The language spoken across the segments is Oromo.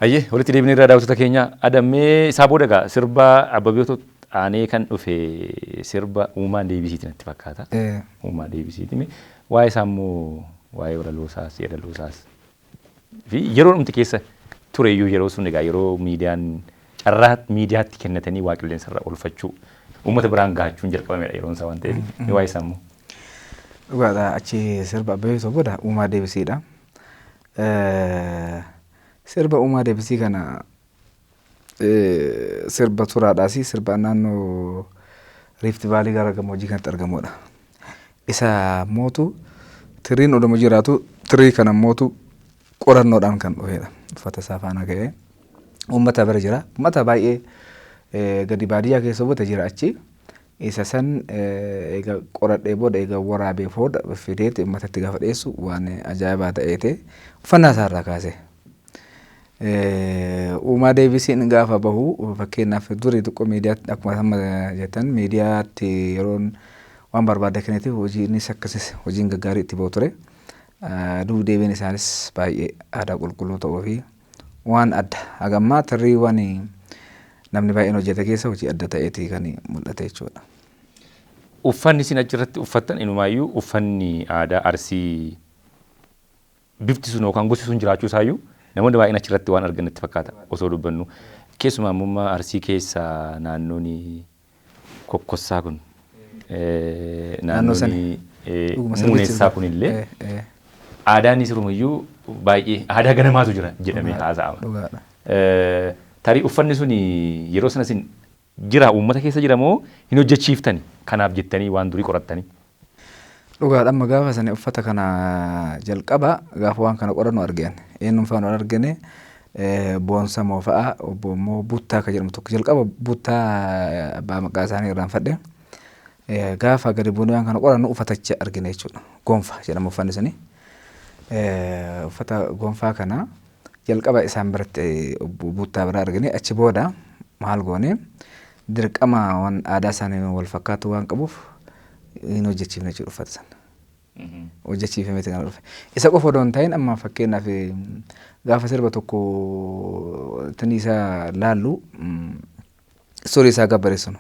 Hayyee, walitti deebinee irraa daawwattoota keenya adammee isaa booda egaa sirba Abbabeetoo aanee kan dhufe sirba Uumaan Deebisiiti natti fakkaata. Uumaa Deebisiiti. Waa'ee isaa immoo, waa'ee walaloo isaas yeedaloo isaas fi yeroo dhumti keessa ture iyyuu, yeroo sun egaa yeroo miidiyaan carraa miidiyaatti kennatanii waa qilleensa irra oolfachuu, uummata biraan gahachuun jalqabamedha yeroon isaa waan ta'eef, waa'ee isaa immoo. Dhugaadha, achi sirba Abbabeetoo booda Uumaa Deebisiidha. Sirba Uumaa Deebisii kana sirba turaadhaas, sirba naannoo Rift Valley gara gammoojjii kanatti argamudha. Isa mootu tiriin oduma jiraatu, tirii kana mootu qorannoodhaan kan dhufedha. Uffata isaa faana ga'ee uummata bira jira. Uummata baay'ee gadi baadiyyaa keessa buute jira achi. Isa san eega qoradhee booda, eega waraabee booda fideeti uummatatti gaafa dhiyeessu waan ajaa'ibaa ta'eeti, uffannaa isaarraa kaasee. Uumaa Deebisiin gaafa bahu, fakkeenyaaf durii xiqqoo miidiyaatti, akkuma amma jettan, miidiyaatti yeroon waan barbaadde kenneetiif hojiinis akkasis hojiin gaggaarii itti bahu ture. Duub deebiin isaanis baay'ee aadaa qulqulluu ta'uu fi waan adda hagammaa tarriiwwan namni baay'een hojjete keessa hojii adda ta'eeti kan mul'ate jechuudha. Uffanni isin achirratti uffattan inumaayyuu uffanni aadaa Arsii bifti sun yookaan gosti sun jiraachuu isaayyuu namoonni baay'een achirratti waan argan natti fakkaata osoo dubbannu. Keessumaa immoo Arsii keessa naannoon Kokkossaa kun, naannoon Muunessaa kunillee aadaan sirumayyuu baay'ee aadaa ganamaatu jira jedhamee haasa'ama. Tarii uffanni sun yeroo sana isin jira uummata keessa jira moo hin hojjechiiftani kanaaf jettanii waan durii qorattanii? Dhugaadha, amma gaafa sani uffata kana jalqaba gaafa waan kana qorannu argeen, eenyuun faana argine, Boonsamoo fa'a, obbo immoo Buttaa kan jedhamu tokko, jalqaba Buttaa abbaa maqaa isaanii irraanfadhe. Gaafa gadi buunee waan kana qorannu uffatacha argine jechuudha. Gonfa jedhama uffanni suni. Uffata gonfaa kana jalqaba isaan biratti, obbo Buttaa bira argine. Achi booda maal goone? Dirqama waan aadaa isaanii wal fakkaatu waan qabuuf hin hojjechiifne jechuudha uffata sana. Hojjechiifameeti kan dhufe. Isa qofa odoo hin ta'in, amma fakkeenyaaf gaafa sirba tokko tanii isaa laallu, suurii isaa gabbareessinu.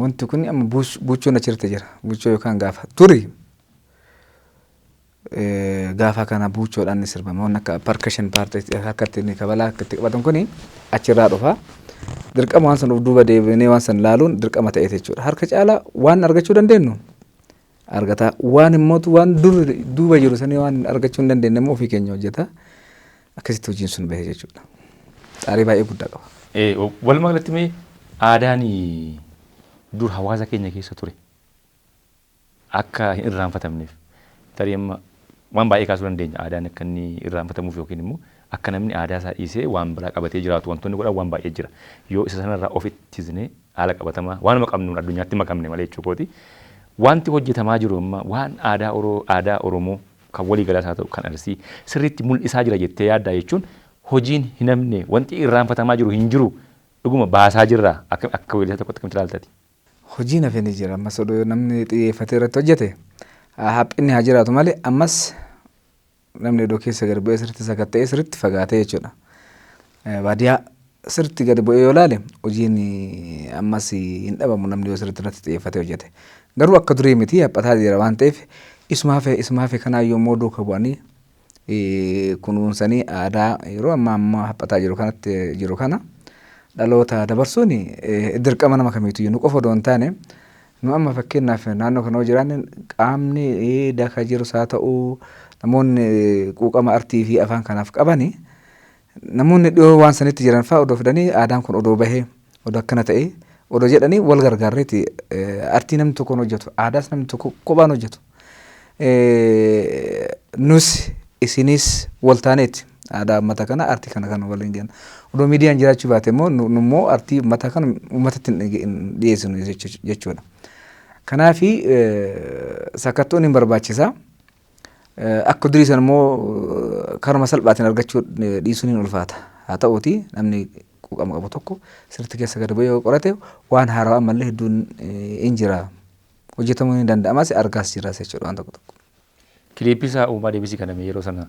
Wanti kun amma buuchoon achirratti jira. Buuchoo yookaan gaafa duri gaafa kana buuchoodhaan ni sirbama. Waan akka percussion part harkatti inni kabalaa akka itti qabatan kuni achirraa dhufa. Dirqama waan san of duuba deebinee waan san laaluun dirqama ta'eeti jechuudha. Harka caalaa waan argachuu dandeenyu argata. Waan immootu waan dur duuba jiru sanii waan argachuu hin dandeenye immoo ofii keenya hojjeta. Akkasitti hojiin sun bahe jechuudha. Xaarii baay'ee guddaa qaba. Walumaa galatti mee aadaan dur hawaasa keenya keessa ture akka hin irraanfatamneef, tarii amma waan baay'ee kaasuu dandeenya, aadaan akka inni irraanfatamuuf yookiin immoo akka namni aadaa isaa dhiisee waan biraa qabatee jiraatu wantoonni godhan waan baay'ee jira. Yoo isa sanarraa of ittisnee haala qabatamaa waanuma qabnuun addunyaatti makamne malee jechuu kooti. Wanti hojjetamaa jiru amma waan aadaa aadaa Oromoo kan walii galaas haa ta'u kan Arsii sirriitti mul'isaa jira jettee yaaddaa? Jechuun hojiin hin hafne, wanti irraanfatamaa jiru hin jiru, dhuguma baasaa jirra, akka akka weellisaa tokkotti akkamitti ilaaltati? Hojiin hafe ni jira. Ammas odoo namni xiyyeeffatee irratti hojjete, haphinni haa jiraatu malee, ammas namni odoo keessa gadi bu'ee sirriitti sakatta'ee sirriitti fagaatee jechuudha. Baadiyyaa sirriitti gadi bu'ee yoo ilaale hojiin ammas hin dhabamu, namni yoo sirriitti irratti xiyyeeffatee hojjete. Garuu akka durii miti, haphataa jira waan ta'eef, isuma hafe kanaayyuu immoo duuka bu'anii kunuunsanii aadaa yeroo ammaa ammaa haphataa jiru kanatti jiru kana dhaloota dabarsuun dirqama nama kamiitu, nu qofa odoo hin taane. Nu amma fakkeenyaaf naannoo kana yoo jiraanne, qaamni daka jirus haa ta'u, namoonni quuqama artii fi afaan kanaaf qabani, namoonni dhiyoo waan sanitti jiran fa'aa odoo fidanii, aadaan kun odoo bahee, odoo akkana ta'ee odoo jedhanii wal gargaarreeti. Artii namni tokkoon hojjetu, aadaas namni tokko kophaan hojjetu. Nus isinis wal taaneeti aadaa uummata kana, artii kana kan waliin jenna. Odoo miidiyaan jiraachuu baate immoo nu immoo artii uummata kana uummatatti hin dhiyeessinu jechuudha. Kanaafi sakattoon hin barbaachisa. Akka durii sana immoo karuma salphaatiin argachuu dhiisuun hin ulfaata. Haa ta'uuti namni quuqama qabu tokko sirriitti keessa gadi bu'ee yoo qorate waan haarawaa ammallee hedduun hin jira. Hojjetamuu ni danda'amas, argaas jiras jechuudha waan tokko tokko. Kiliippii isaa Uumaa Deebisii kana yeroo sana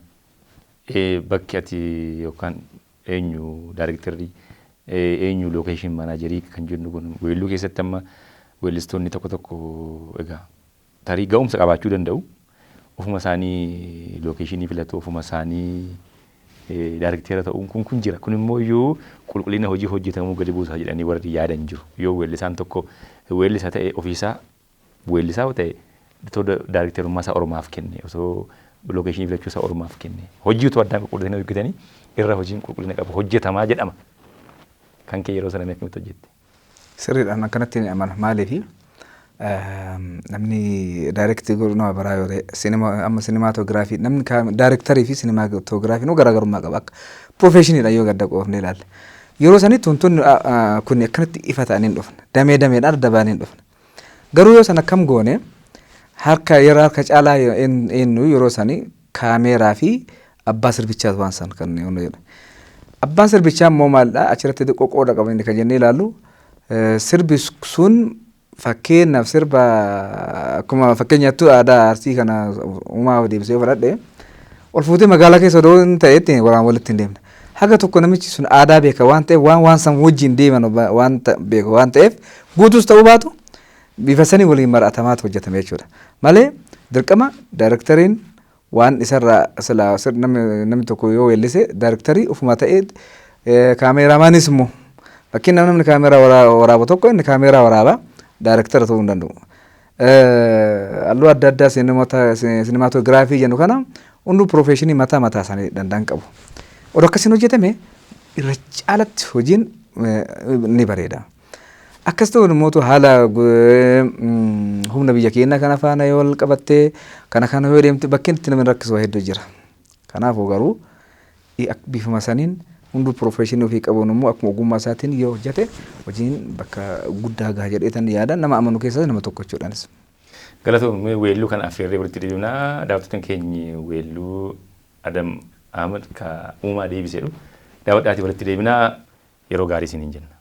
Bakki ati yookaan eenyu daarektarrii, eenyu location manager kan jennu kun weelluu keessatti amma weellistoonni tokko tokko egaa tarii ga'umsa qabaachuu danda'u. Ofuma isaanii lookeeshinii filatu, ofuma isaanii daarektera ta'uun kun jira. Kun immoo iyyuu qulqullina hojii hojjetamuu gadi buusaa jedhanii warri yaadan jiru. Yoo weellisaan tokko weellisa ta'e, ofiisaa weellisaa ta'e, otoo daarekterummaa isaa ormaaf kenne, osoo lookeeshinii filachuu isaa ormaaf kenne, hojii utuu addaan qulqullinanii hojjetanii irra hojiin qulqullina qabu hojjetamaa jedhama. Kan kee yeroo sana akkamitti hojjette? Sirriidhaan akkanatti ni amana. Maaliifi, namni direct godhu nama biraa yoo ta'e, amma sinimaatoogiraafii namni daarektarii fi sinimaatoogiraafii nu garaagarummaa qaba akka piroofeeshiniidha yoo gadda qoofne ilaalle. Yeroo sanitti wantoonni kun akkanatti ifa ta'anii hin dhufne, damee dameedhaan adda ba'anii hin dhufne. Garuu yoo san akkam goone, harka yeroo harka caalaa eenyu yeroo sanii kaameeraa fi abbaa sirbichaatu waan san kan inni jedhu. Abbaan sirbichaa immoo maalidha, achirratti xiqqoo qooda qaba inni kan jennee ilaallu, sirbi sun fakkeenyaaf sirba akkuma fakkeenyaattuu aadaa Arsii kana uumaa deebisee fudhadhe ol fuutee magaalaa keessa odoo hin ta'etti waraan walitti hin deemne. Haga tokko namichi sun aadaa beeka waan ta'eef, waan san wajjin deeman waan beeku waan ta'eef, guutuus ta'uu baatu bifa sanii waliin mar'atamaatu hojjetame jechuudha. Malee dirqama daayirektariin waan isarraa silaa namni tokko yoo weellise daayirektarii ofuma ta'ee, kaameeraamaanis immoo fakkeenyaaf namni kaameeraa waraabu tokko inni kaameeraa waraaba, daayirektara ta'uu hin danda'u. Halluu adda addaa sinimaatoogiraafii jennu kana hunduu piroofeeshinii mataa mataa isaanii danda'an qabu. Odoo akkasiin hojjetame irra caalatti hojiin ni bareeda. Akkas ta'uun immoo haala humna biyya keenya kana faana yoo wal qabattee kana yoo deemte bakkeen itti namni rakkisu hedduu jira. Kanaafuu garuu bifuma saniin hunduu piroofeeshinii ofii qabuun immoo akkuma ogummaa isaatiin yoo hojjete hojiin bakka guddaa gaha jedheetan yaada, nama amanu keessaa nama tokko jechuudhaanis. Galatoomii, weelluu kana affeerree walitti deebinaa. Daawwattoonni keenya, weelluu Adam Ahmad ka uumaa deebiseedhu. Daawwadhaatii walitti deebinaa, yeroo gaarii isiniin jenna.